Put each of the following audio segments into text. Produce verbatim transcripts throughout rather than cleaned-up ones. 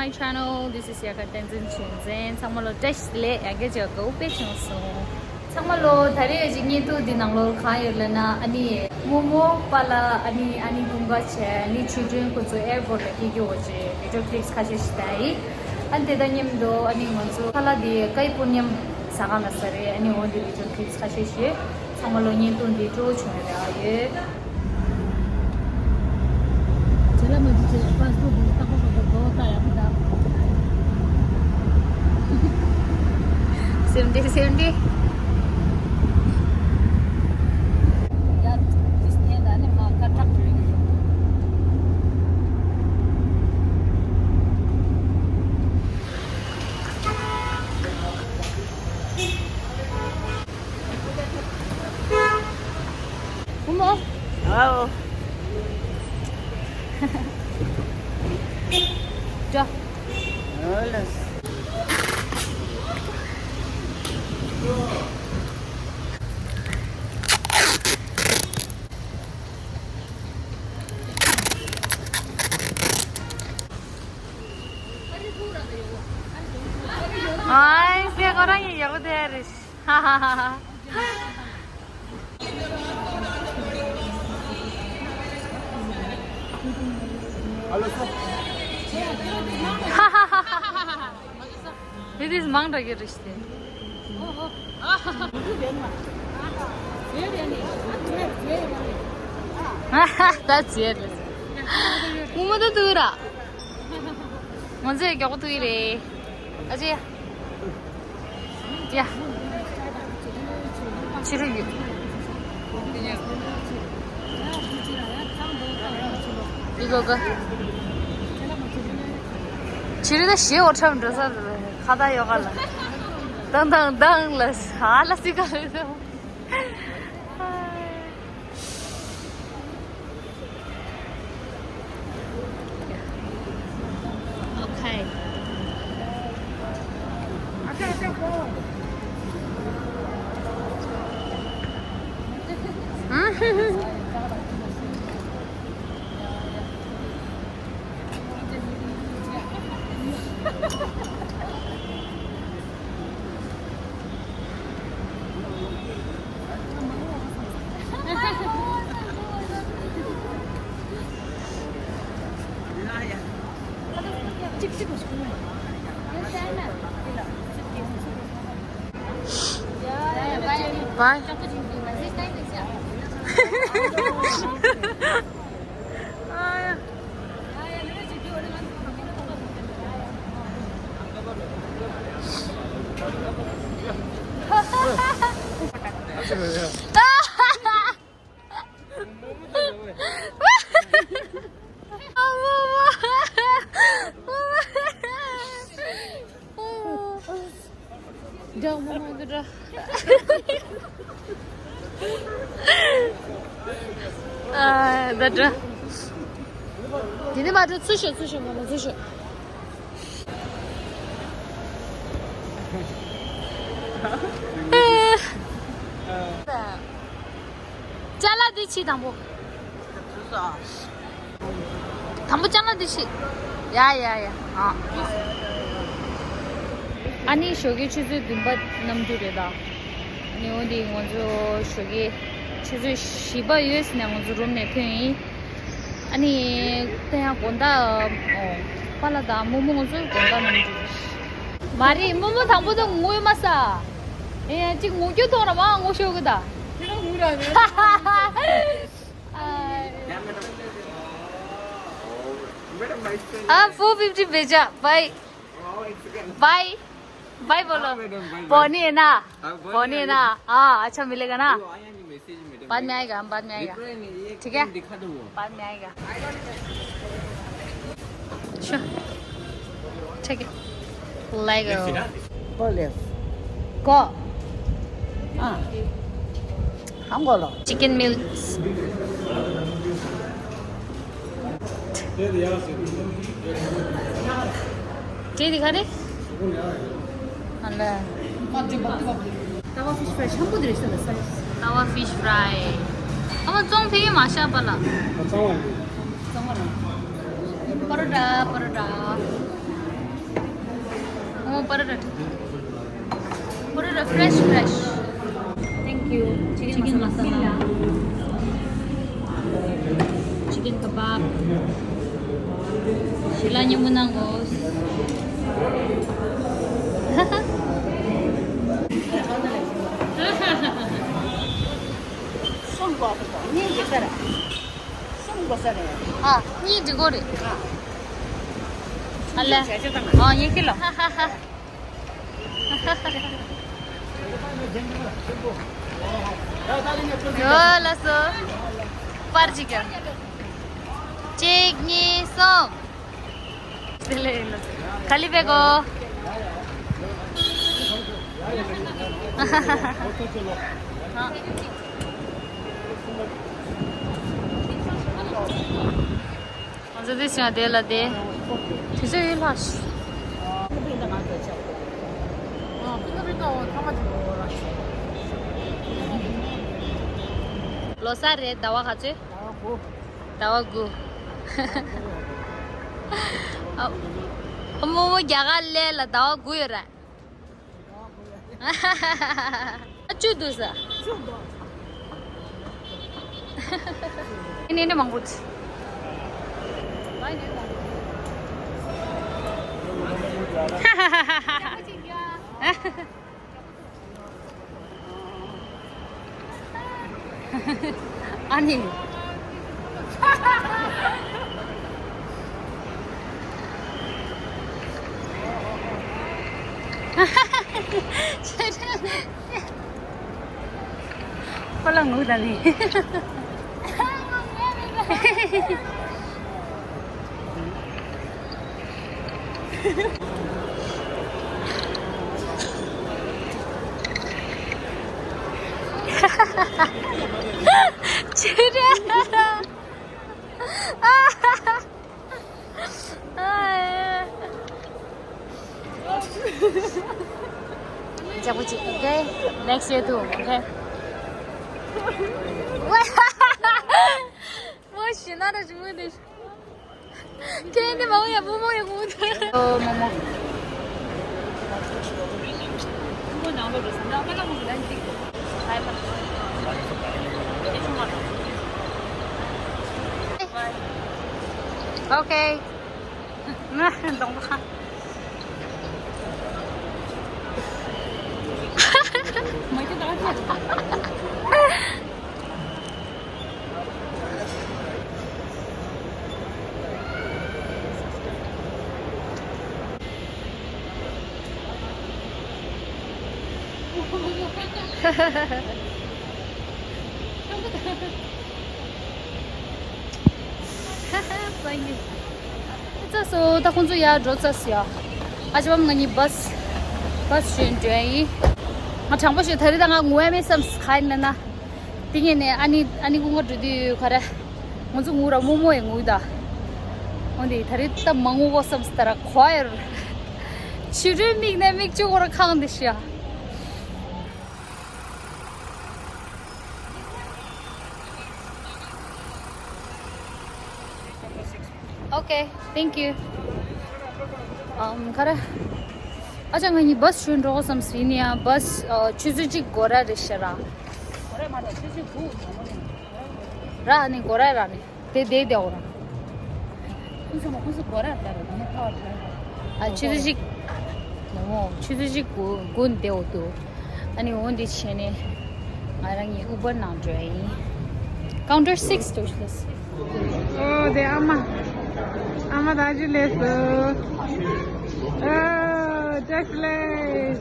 My channel, this is Yakha Tenzin Chinzen. ཚང་མ་ལོ་བཀྲ་ཤིས་བདེ་ལེགས། ཡ་གི་ཅག་ག་འུ་པེ་ཆུང་སོང་། ཚང་མ་ལོ་ད་རེས་ཀྱི་བརྙན་ཐུང་འདི་ནང་ལོ་གང་ཡོད་ལབ་ན། ཨ་ནི་རྨོ་མོ་པཱ་ལགས། ཨ་ནི་ཨ་ནི་ཀུན་དགའ་བྱས། ཨ་ནི་ཆོས་སྒྲོན་ཁོ་ཚོ་ཨེར་པོར་ཊ་ལ་སྐྱེལ་རྒྱུ་བོ་ཅེ་བི་ཌིའོ་ཀི་ལིབ་སི་ཁ་ཤས་ཤིག་བལྟས་ཡིན། ཨ་ནི་དེ་དང་མཉམ་དུ་ཨ་ནི་ང་ཚོ་ཁ་ལག་འདི་ཀའི་པུ་ནམ་ཟ་ག་ལ་ཟ་རེད། ཨ་ནི་འོ་འདི་བི་ཌིའོ་ཀི་ལིབ་སི་ཁ་ཤས་ཤིག་ཚང་མ་ལོ་བརྙན་ཐུང་འདི་སྤྲོ་བོ་བྱུང་ཡོད་རེད། ཨ་ཡོད། Seventy, seventy. Umo. Wow. Ja. Alles. Ay, se agarran y ya de eres. It is mang da gerishte. That's it. Mama da dura. Manze gyogo tuire. Aje. ཡ། ཕྱི་རུ་ཡོད། འདི་གོ་ག་ཕྱི་རུ་ད་ཞེ་འོ་ཁྲབ་འགྲོ་ས་རེད། ཁ་ད་ཡོ་ག་ལ། དང་དང་དང་ལ་ཧ་ལ་སི་ག་ལ། Okay. Bye. ཨ། ད་འགྲོ། དེ་ནས་མ་འགྲོ། ཚུར་ཤོག་ཚུར་ཤོག་མ་མ་ཚུར་ཤོག་ཅ་ལག་འདི་ཕྱིས་དང་པོ། དང་པོ་ཅ་ལག་འདི་ཕྱིས། ཡ་ཡ་ཡ། ཨ། ཨ་ནི་ཞོགས་ཀའི་ཆུ་ཚོད་བདུན་པ་གནམ་གྲུ་རེད་ད། ཨ་ནི་འོ་འདི་ང་ཚོ་ཞོགས་ཀའི་ཆུ་ཚོད་བཞི་པ་ཡོལ་ནས་ང་ཚོ་རུམ་ནས་ཐོན་ཡིན། ཨ་ནི་ད་ཡང་དགོང་དག་ཨོ། པཱ་ལགས་དང་རྨོ་མོ་ང་ཚོ་དགོང་དག་གནམ་གྲུ། མ་རེད། རྨོ་མོ་དང་པོ་དང་ངུས་མ་ས། ཨེ་ཡ་གཅིག་ངུ་རྒྱུ་ཐོག་ར་མ་ངུ་ཤོག་གི་ད། དེ་རང་ངུ་ར་ཡོད། Ah, four fifty भेजा। Bye। Bye। Bye बोलो। हाँ, madam, bye, bye। बोनी है ना? हाँ, बोनी बोनी है ना? हाँ, अच्छा मिलेगा ना? वो आया नहीं मैसेज, मैडम। बाद में आएगा, हम बाद में आएगा। रिप्लाई नहीं, ये ठीक है? दिखा दो वो। बाद में आएगा। Sure। Take it। Let go। Go left। Go। हाँ। हम बोलो। Chicken meals। ཅེ་འདི་ག་རེ། ཨ་ལ། Tawa fish fry ཆེན་པོ་འདི་རེད་ཤག་ལ་ས། Tawa fish fry། ཨ་མ་བཙོང་ཕེ་མ་ཤ་པ་ལ། བཙོང་བ་ཡིན། བཙོང་བ་རེད། པ་རོ་ཊ། པ་རོ་ཊ། Oh, parotta. Parotta fresh, fresh. Thank you. Chicken masala. Chicken kebab. ཞལ་ལག་མཉམ་པོ་གནང་གོ། གསུམ་དགོས་ས་རེད། གཉིས་འགྲིག་ས་རེད། གསུམ་དགོས་ས་རེད། ཨ། གཉིས་འགྲིག་གོ་རེད། ཨ་ལེ། ཨ་ཡེ་ཁི་ལོ། ཡོ་ལ་སོ། པར་ཅིག་ཀྱང་། གཅིག་གཉིས་གསུམ། དེ་ལས་ཡིན་ལ། ག་ལི་བེ་གོ། ང་ཚོ་དེ་བྱུང་དེ་ལ་དེ། དུས་ཚོད་ཡོད་ལྷག་ཤི། ལོ་གསར་རེད། ཟླ་བ་ག་ཚོད། ཟླ་བ་དགུ། ཨ། རྨོ་མོ་རྒྱ་གར་སླེབས་ལ་ཟླ་བ་དགུ་ཡོད་རེད། ཨ། བཅུ་འདུག་ས། བཅུ་འདུག་ཨ་ནི་ནི་མང་པོ་འདུག་ཨ་ནི། ཁོ་ལ་ངུ་ད་ནི། ཆི་རེད། ཨ། ཨ། ལྕགས་པོ་གཅིག okay? Next year too, okay? ཝེ། མོ་ཤི་ན་ར་ཞུ་མི་འདུག་ཁྱེད་འདི་མ་འོ་ཡ་བུ་མོ་ཡ་གུ་འདུག་ཨོ་མོ་མོ། Okay. གདོང་པ། ཙ་སོ་ད་ཁོང་ཚོ་ཡར་འགྲོ་ཙ་སི་ཡ། ཨ་ཅག་པ་ང་གཉིས་བྷ་སི། བྷ་སི་ཞོན་འགྲོ་ཡིན། ང་དྲང་པོ་ཞུ་ད་རེས་ད་ང་ངུ་ཡ་མེད་བསམ་སི་ཁ་ཡིན་ན་ན། དེ་ངས་ནས་ཨ་ནི་ཨ་ནི་ཀུན་དགའ་འགྲོ་དུས་ག་རེ། ང་ཚོ་ངུ་ར་རྨོ་མོ་ཡི་ངུ་ད། འོན་ཏེ་ད་རེས་ད་མ་ངུ་གོ་བསམ་སི་ད་ར་ཁོ་ཡར། ཕྱི་དྲོའི་མིག་ནས་མིག་ཆུ་ཁོ་ར་ཁང་དེ་ཤ། Okay, thank you. ཨམ་ག་རེ། ཨ་ཅག་ང་གཉིས་བྷ་སི་ཞོན་འགྲོ་དགོས་བསམ་སི་ཡིན་ཡང་བྷ་སི་ཨ་ཆུ་ཚོད་གཅིག་འགོར་ར་རེད་ཤ་ར། འགོར་ར་མ་རེད་ཆུ་ཚོད་དགུ་ཙམ་རེད། ར་ནི་འགོར་ར་ར་ནི། དེ་དེ་དེ་འོ་ར། ཁོང་ཚོ་མ་ཁོང་ཚོ་སྒོ་ར་ལྟ་རེད་ད་ནི་ཕ་བར་ལྟ། ཨ་ཆུ་ཚོད་གཅིག་ནོ་མོ་ཆུ་ཚོད་གཅིག་དགུ་དགུ་འདེ་འོ་འདུག་ཨ་ནི་འོ་འདི་བྱས་ནས་ང་རང་གི་ཨུ་བར་ནང་འགྲོ་ཡ་ཡིན། Counter six འགྲོ་ཤི་ལས། ཨོ་དེ་ཨ་མ། ཨ་མ་ད་ཅི་ལས་སོ། ཨོ་བཀྲ་ཤིས་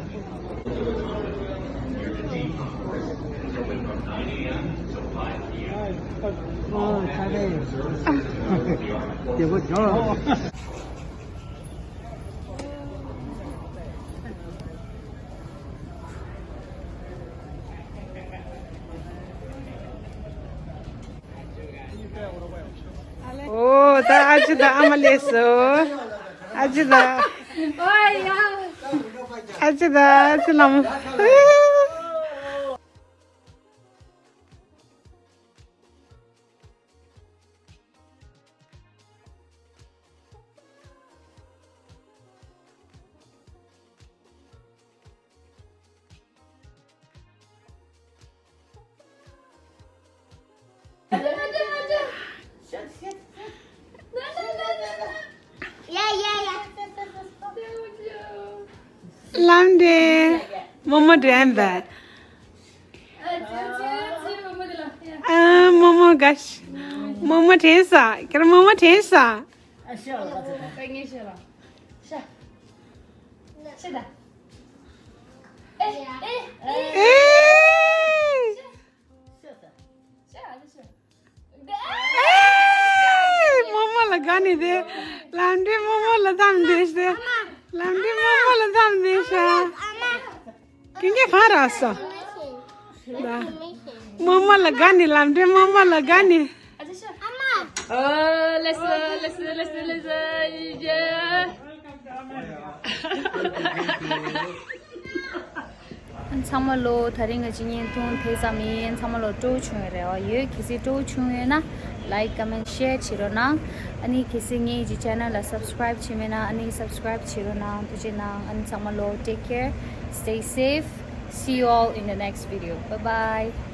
བདེ་ལེགས། ཨོ་ད་ཨ་ཅེ་ད་ཨ་མ་ལས་སོ། ཨ་ཅེ་ད། ཨ་ཅེ་ད་ཨ་ཅེ་ལམ། ལམ་འདྲེ། རྨོ་མོ་དྲན་པས། ཨ། རྨོ་མོ་དགའ་ཤ། རྨོ་མོ་དྲན་ས། ཁྱེད་རང་རྨོ་མོ་དྲན་ས། ཨེ། ཨེ། རྨོ་མོ་ལ་དགའ་ནི་དེ། ལམ་འདྲེ་རྨོ་མོ་ལ་འཐམ་བསྡད་ཤག་ལམ་འདྲེ་རྨོ་མོ་ལ་འཐམ་བསྡད་ཤག་ཀུན་མཁྱེན་གང་རག་སོང་། རྨོ་མོ་ལ་དགའ་ནི། ལམ་འདྲེ་རྨོ་མོ་ལ་དགའ་ནི། ཨོ། ལེགས་སོ། ལེགས་སོ། ལེགས་སོ། ལེགས་སོ། ཨ། ཚང་མ་ལོ། དེ་རིང་གི་ཅིག་བརྙན་ཐུང་དེ་ཙམ་ཡིན། ཚང་མ་ལོ་སྤྲོ་བོ་བྱུང་བའི་རེ་བ་ཡོད། གལ་སྲིད་སྤྲོ་བོ་བྱུང་ཡོད་ན། Like, comment, share བྱེད་རོགས་གནང་། ཨ་ནི་གལ་སྲིད་ངའི་ཅིག་channel ལ་subscribe བྱས་མེད་ན། ཨ་ནི་subscribe བྱེད་རོགས་གནང་། ཐུགས་རྗེ་གནང་། ཨ་ནི་ཚང་མ་ལོ། Take care, stay safe, see you all in the next video. Bye bye.